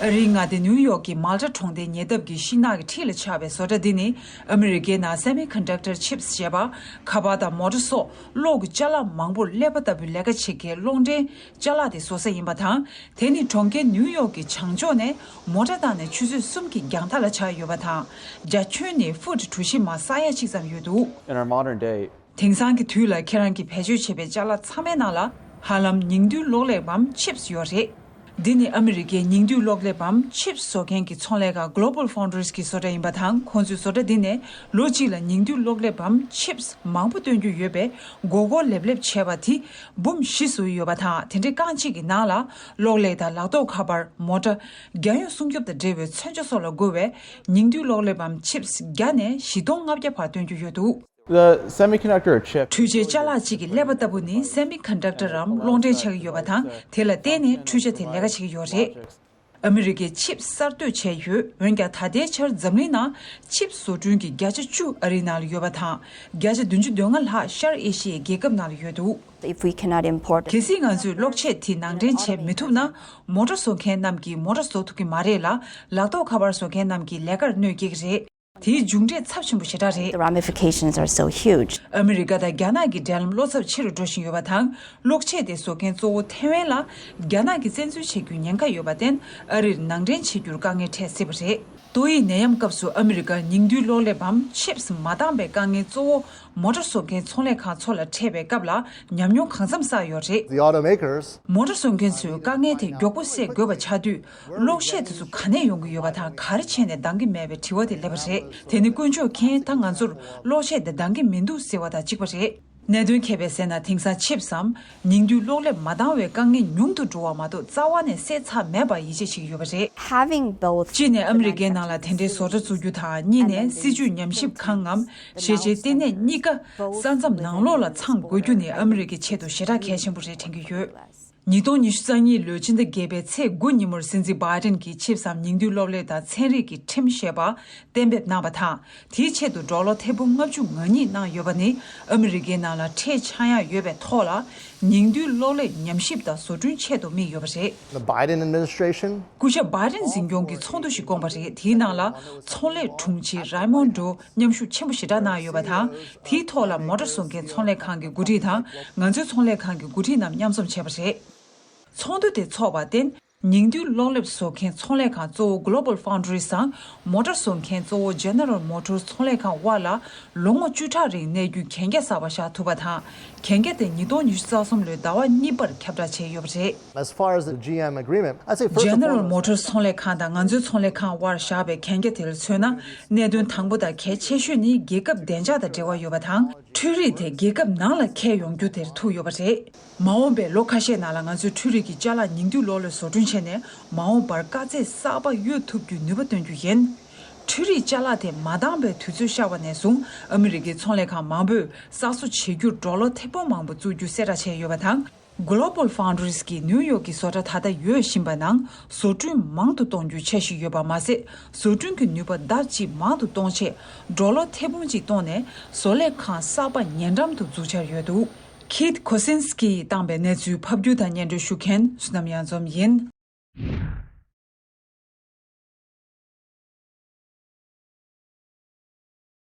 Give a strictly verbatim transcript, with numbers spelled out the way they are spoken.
ཨ་རིའི་མངའ་སྡེ་ནིའུ་ཡོག་གི་མལ་ཊ་གྲོང་སྡེའི་ཉེ་འདབས་ཀྱི་ཤིང་ནགས་ཀྱི་འཁྲིས་ལ་ཆགས་པའི་བཟོ་གྲྭ་འདི་ནི་ཨ་མི་རི་ཀའི་ནང་semiconductor chips ཞེས་པ་ཁ་པར་དང་མོ་ཊ་སོགས་གློག་གི་ཅ་ལག་མང་པོར་ཀླད་པ་ལྟ་བུའི་ལས་ཀ་བྱེད་མཁན་གློག་འདྲེན་ཅ་ལག་དེ་བཟོ་ས་ཡིན་པ་དང་། དེ་ནི་གྲོང་ཁྱེར་ནིའུ་ཡོག་གི་བྱང་ཕྱོགས་ནས་མོ་ཊ་བཏང་ནས་ཆུ་ཚོད་གསུམ་གྱི་རྒྱང་ཐག་ལ་ཆགས་ཡོད་པ་དང་། རྒྱ་ཁྱོན་ནི་ཕུཊ་གྲུ་བཞི་མ་ས་ཡ་གཅིག་ཙམ་ཡོད་འདུག། In our modern day, དེང་སང་གི་དུས་ལ་ཁྱེད་རང་གིས་བེད་སྤྱོད་བྱེད་པའི་ཅ་ལག་ཚང་མའི་ནང་ལ་ཧ་ལམ་ཉིང་རྡུལ་གློག་ཀླད་པའམ་chips ཡོད་རེད། འདི་ནི་ཨ་མི་རི་ཀའི་ཉིང་རྡུལ་གློག་ཀླད་པའམ་chips བཟོ་མཁན་གྱི་ཚོང་ལས་ཁང་Global Foundries གི་བཟོ་གྲྭ་ཡིན་པ་དང་། ཁོང་ཚོའི་བཟོ་གྲྭ་འདི་ནས་ལོ་གཅིག་ལ་ཉིང་རྡུལ་གློག་ཀླད་པའམ་chips མང་པོ་སྟོན་རྒྱུ་ཡོད་པས། མགོ་སྐོར་ལེབ་ལེབ་བྱས་པ་དེ་འབུམ་བཞི་བཟོ་ཡི་ཡོད་པ་དང་། དེ་འདྲའི་རྐང་གཅིག་གི་ནང་ལ་གློག་ཀླད་དང་ལག་ཐོགས་ཁ་པར། མོ་ཊ། རྒྱལ་ཡོངས་སྲུང་སྐྱོབ་དང་འབྲེལ་བའི་མཚོན་ཆ་སོགས་ལ་དགོས་པའི་ཉིང་རྡུལ་གློག་ཀླད་པའམ་chips བརྒྱ་ནས་བཞི་སྟོང་ལྔ་བརྒྱ་བར་སྟོན་རྒྱུ་ཡོད་འདུག། The semiconductor chip འཕྲུལ་ཆའི་ཅ་ལག་ཅིག་གི་ཀླད་པ་ལྟ་བུ་ནི་semiconductor་རམ་གློག་འདྲེན་ཆགས་ཀྱི་ཡོད་པ་དང་། དེ་ལ་བརྟེན་ནས་འཕྲུལ་ཆ་དེ་ལས་ཀ་བྱེད་ཀྱི་ཡོད་རེད། ཨ་མི་རི་ཀས་chips གསར་གཏོད་བྱས་ཡོད། འོན་ཀྱང་ད་ལྟའི་ཆར་འཛམ་གླིང་ནང་chips བཟོ་སྐྲུན་གྱི་བརྒྱ་ཆ་བཅུ་ཨ་རིའི་ནང་ལ་ཡོད་པ་དང་། བརྒྱ་ཆ་བདུན་ཅུ་དོན་ལྔ་ལྷག་ཤར་ཨེ་ཤི་ཡའི་རྒྱལ་ཁབ་ནང་ལ་ཡོད་འདུག། If we cannot import གལ་སྲིད་ང་ཚོས་གློག་ཆས་དེ་ནང་འདྲེན་བྱེད་མི་ཐུབ་ན། མོ་ཊ་བཟོ་མཁན་རྣམས་ཀྱིས་མོ་ཊ་བཟོ་ཐུབ་ཀྱི་མ་རེད་ལ། ལག་ཐོགས་ཁ་པར་བཟོ་མཁན་རྣམས་ཀྱི་ལས་ཀར་གནོད་སྐྱེལ་གྱི་རེད། དེའི་མཇུག་འབྲས་ཚབས་ཆེན་པོ་ཞེ་དྲག་རེད། The ramifications are so huge. ཨ་མི་རི་ཀ་དང་རྒྱ་ནག་གི་འབྲེལ་ལམ་བློ་འཚབ་ཆེ་རུ་འགྲོ་བཞིན་ཡོད་པ་དང་། གློག་ཆས་དེ་བཟོ་མཁན་གཙོ་བོ་ཐེ་ཝན་ལ་རྒྱ་ནག་གིས་བཙན་འཛུལ་བྱེད་རྒྱུའི་ཉེན་ཁ་ཡོད་པར་བརྟེན། ཨ་རིར་ནང་འདྲེན་བྱེད་རྒྱུར་དཀའ་ངལ་འཕྲད་སྲིད་པ་རེད། ཏོག་དབྱིབས་ནད་ཡམས་སྐབས་སུ་ཨ་མི་རི་ཀར་ཉིང་རྡུལ་གློག་ཀླད་པའམ་chips མ་འདང་བའི་དཀའ་ངལ་གཙོ་བོ་མོ་ཊ་བཟོ་མཁན་ཚོང་ལས་ཁང་ཚོ་ལ་འཕྲད་པའི་སྐབས་ལ་ཉམས་མྱོང་གང་འཚམ་བསགས་ཡོད་རེད། The automakers མོ་ཊ་བཟོ་མཁན་ཚོས་དཀའ་ངལ་དེ་མགྱོགས་པོ་སེལ་དགོས་པ་ཆགས་དུས། གློག་ཆས་དེ་ཚོ་ག་ནས་ཡོང་གི་ཡོད་པ་དང་། ག་རེ་བྱས་ནས་འདང་གི་མེད་པའི་དྲི་བ་དེ་སླེབས་པ་རེད། དེ་ནི་དཀོན་མཆོག་མཁྱེན། ད་ང་ཚོར་གློག་ཆས་དེ་འདང་གི་མི་འདུག་ཟེར་བ་དང་གཅིག་པ་རེད། གནད་དོན་མཁས་པས་ཟེར་ན། དེང་སང་chips འམ་ཉིང་རྡུལ་གློག་ཀླད་མ་འདང་བའི་དཀའ་ངལ་ཉུང་དུ་འགྲོ་བ་མ་གཏོགས། རྩ་བ་ནས་སེལ་ཚར་མེད་པར་ཡིད་ཆེས་བྱེད་ཀྱི་ཡོད་པ་རེད། Having both གཅིག་ནས་ཨ་མི་རི་ཀའི་ནང་ལ་དེ་འདྲའི་བཟོ་གྲྭ་བཙུགས་རྒྱུ་དང་། གཉིས་ནས་སྲིད་བྱུས་ཉམས་ཞིབ་ཁང་ངམ་ཤེས་བྱའི་ལྟེ་གནས་གཉིས་ཀ་ས་མཚམས་ནང་ལོགས་ལ་ཚང་དགོས་རྒྱུ་ནི་ཨ་མི་རི་ཀའི་ཆེད་དུ་ཞེ་དྲག་གལ་ཆེན་པོ་རེད་དྲན་གྱི་ཡོད། ཉིས་སྟོང་ཉི་ཤུ་རྩ་གཉིས་ལོའི་ཕྱི་ཟླ་བརྒྱད་པའི་ཚེས་དགུ་ཉིན་མོར་སྲིད་འཛིན་བྷའི་ཌེན་གྱིས་chips འམ་ཉིང་རྡུལ་གློག་ཀླད་དང་ཚན་རིག་གི་ཁྲིམས་ཞེས་པ་གཏན་འབེབས་གནང་བ་དང་། དེའི་ཆེད་དུ་ཌོ་ལར་ཐེར་འབུམ་ལྔ་བཅུ་ང་གཉིས་གནང་ཡོད་པ་ནི་ཨ་མི་རི་ཀའི་ནང་ལ་ཁྲལ་ཆག་ཡག་ཡོད་པའི་ཐོག་ལ་ཉིང་རྡུལ་གློག་ཀླད་ཉམས་ཞིབ་དང་བཟོ་སྐྲུན་ཆེད་དུ་དམིགས་ཡོད་པ་རེད། The Biden administration སྐུ་ཞབས་བྷའི་ཌེན་འཛིན་སྐྱོང་གིས་ཚོགས་འདུ་ཞིག་བསྐོངས་པ་རེད། དེའི་ནང་ལ་ཚོང་ལས་དྲུང་ཆེ་རེ་མོན་ཌོ་མཉམ་ཞུགས་ཆེན་པོ་ཞེ་དྲག་གནང་ཡོད་པ་དང་། དེའི་ཐོག་ལ་མོ་ཊ་བཟོ་མཁན་ཚོང་ལས་ཁང་གི་འགོ་ཁྲིད་དང་། ང་ཚོའི་ཚོང་ལས་ཁང་གི་འགོ་ཁྲིད་རྣམས་མཉམ་འཛོམས་བྱས་པ་རེད། ཚོགས་འདུ་དེ་འཚོགས་པར་བརྟེན། ཉིང་རྡུལ་གློག་ཀླད་བཟོ་མཁན་ཚོང་ལས་ཁང་གཙོ་བོ་Global Foundries དང་། མོ་ཊ་བཟོ་མཁན་གཙོ་བོ་General Motors ཚོང་ལས་ཁང་དབར་ལ་ལོ་ངོ་བཅུ་ཕྲག་རིང་གནས་རྒྱུའི་གན་རྒྱ་གསར་པ་བཞག་ཐུབ་པ་དང་། གན་རྒྱ་དེ་ཉིས་སྟོང་ཉི་ཤུ་རྩ་གསུམ་ལོའི་ཟླ་བ་གཉིས་པར་ཁྱབ་བསྒྲགས་བྱས་ཡོད་པ་རེད། As far as the G M agreement, I'd say first and General foremost, Motors ཚོང་ལས་ཁང་དང་ང་ཚོའི་ཚོང་ལས་ཁང་དབར་བཞག་པའི་གན་རྒྱ་དེ་ལ་མཚོན་ན། གནད་དོན་དང་པོ་དང་གལ་ཆེ་ཤོས་ནི་རྒྱལ་ཁབ་བདེ་འཇགས་དང་འབྲེལ་བ་ཡོད་པ་དང་། འཕྲུལ་རིག་དེ་རྒྱལ་ཁབ་ནང་ལ་འཁྱེར་ཡོང་རྒྱུ་དེར་ཐུག་ཡོད་པ་རེད། མ་འོངས་པའི་ལོ་ཁ་ཤས་ནང་ལ་ང་ཚོས་འཕྲུལ་རིག་གི་ཅ་ལག་ཉིང་རྡུལ་གློག་ཀླད་བཟོ་སྐྲུན་བྱས་ནས། མ་འོངས་པར་དཀའ་ཚེགས་གསར་པ་གཡོལ་ཐུབ་རྒྱུའི་ནུས་པ་སྟོན་རྒྱུ་ཡིན། འཕྲུལ་རིག་ཅ་ལག་དེ་མ་འདང་བའི་དུས་ཚོད་ཤར་བ་ནས་བཟུང་། ཨ་མི་རི་ཀའི་ཚོང་ལས་ཁང་མང་པོས་གསར་བཟོ་བྱེད་རྒྱུར་ཌོ་ལར་ཐེར་འབུམ་མང་པོ་བཙུགས་རྒྱུ་གསལ་བསྒྲགས་བྱས་ཡོད་པ་དང་། Global Foundries གིས་ནིའུ་ཡོག་གི་བཟོ་གྲྭ་ད་ལྟ་ཡོད་བཞིན་པ་ནང་བཟོ་སྐྲུན་མང་དུ་གཏོང་རྒྱུའི་འཆར་གཞི་ཡོད་པ་མ་ཟད། བཟོ་སྐྲུན་གྱི་ནུས་པ་ལྡབ་གཅིག་མང་དུ་གཏོང་ཆེད་ཌོ་ལར་ཐེར་འབུམ་གཅིག་བཏོན་ནས། བཟོ་ལས་ཁང་གསར་པ་ཉེ་འགྲམ་དུ་འཛུགས་འཆར་ཡོད་འདུག། Keith Kosinski བཏང་པའི་གནས་ཚུལ་ཕབ་སྒྱུར་དང་སྙན་སྒྲོན་ཞུ་མཁན་བསོད་ནམས་གཡང་འཛོམས་ཡིན།